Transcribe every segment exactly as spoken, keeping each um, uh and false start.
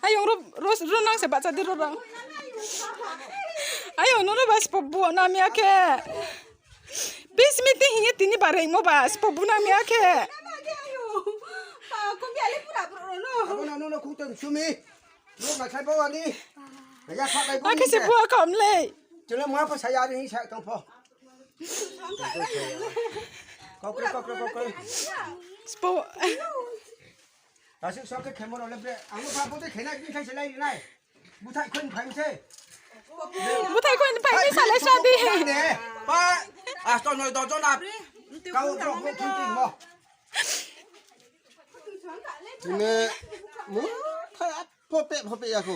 Ayong ro, ro, ro nang se bahcha di ro rang. Ayong nono ba spo bu nang ya khe. Peace meeting hing ye tini ba rengmo ba spo bu nang ya khe. Abo no, no, no, khung tong sumi. Bo ma khlai bo ani. Ya kha kai bo. Akhe se bu akam le. Chule ma pho saya ni sa tong pho. Kokro, kokro, kokro. Spo. Asuk sok khe khemo rao le bre. Ang no pha bo de khena ni khai se lai nai. Buthai khoi phai se. Buthai khoi phai ni sa lai sa di. Ne. Pa. Asto noi do jona. Kau drop mo khun tin mo. Tini mu phai ap pho pe pho pe ya khu.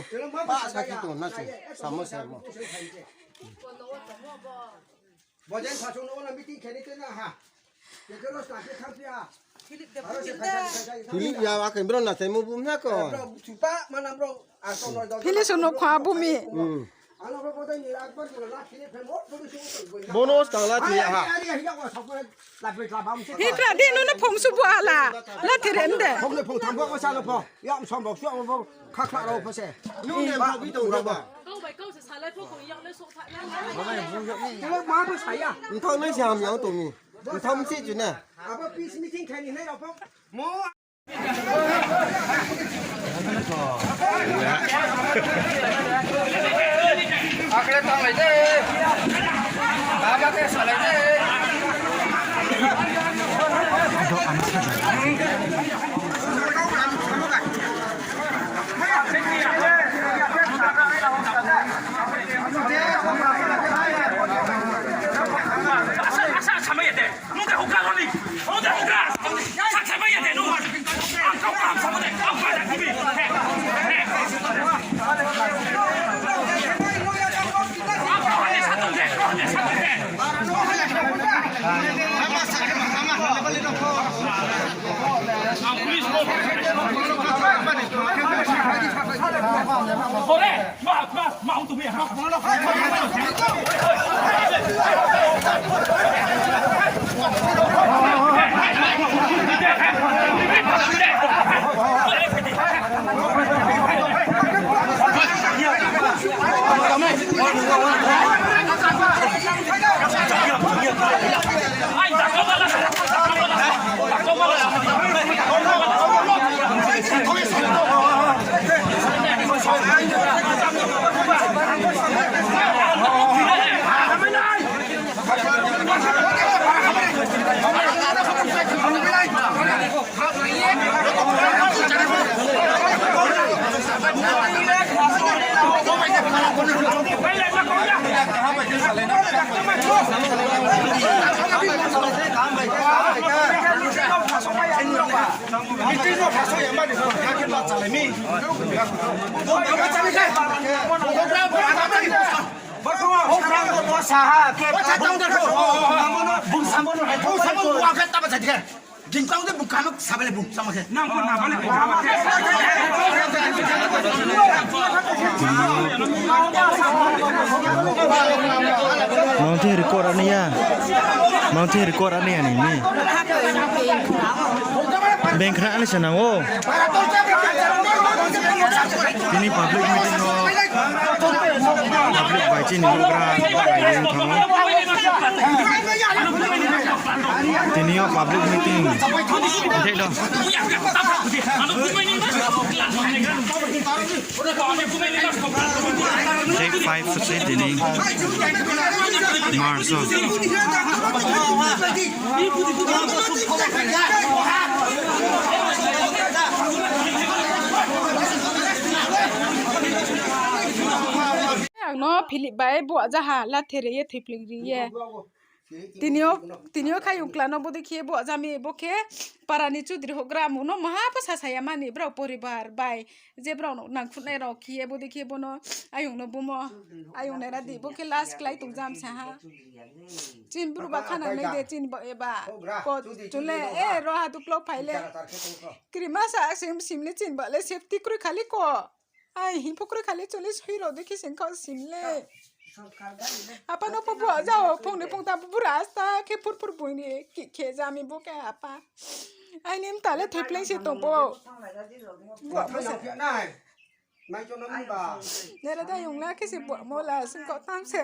Pa sa khe tong na chu. Samo se mo. Bojen phasung no meeting khe ni te na ha. Philip ya akhai bro na tei mo bum na ko. Philip sung no khwa bumi. Hmm. Bono skang la thi ha. Hikra di no no phom su bu ala. La thi ren de. Phom le phom tham bo sa no pho. Yam som bok su bo kha kha rao pho se. Nung ne ba bi tong ba. Kau bai kau se salai pho kong yang le sok tha na. Tele ma pho saya. Nthang nai se ham yang tong ni. Nthang si ju ne. Abo peace meeting khai ni nai rao pho. Mo. Akle tang lai de. Aba ke salai de. Jingkang de bung kano sabai le bung sama khe. Mountain record ani ya. Mountain record ani ya ni mi. Bengkhra ani se nang ou. Tini public meeting no, public bai chini houhgra bai wng thanng ou. Tini yo public meeting. Date do. Date five se tini. March o. Ang no Philip bai bo jaha lathe re ye thoipling ri ye. Tini yo, tini yo khayung kla no bodei khe bo jami bo khe para ni chudri houhgra mung no maha pho sasa ya mani brao poribar bai. Je brao no nangkhruhnai rao khe ye bodei khe bo no ayong no bumo. Ayong nai ra di bo khe last klái tong jam sa ha. Chini bru ba kha nang nai de chini ba eba. Ko chule e ro ha duklo phai le. Krima sa sim sim le chini ba le safety kroi khali ko. Ai, hing pho kroi khali chuli soi rao dei khe sing kha sim le. Apa no pho bo jao, phung ni phung ta bura asta khe phur phur bui ni ki khe jami bo khe apa. Aini mta le thoipleing se tong bo. Buah mo se. Nai, nai chono ni ba. Nera da yong la khe se buah mo la sing kau tam se.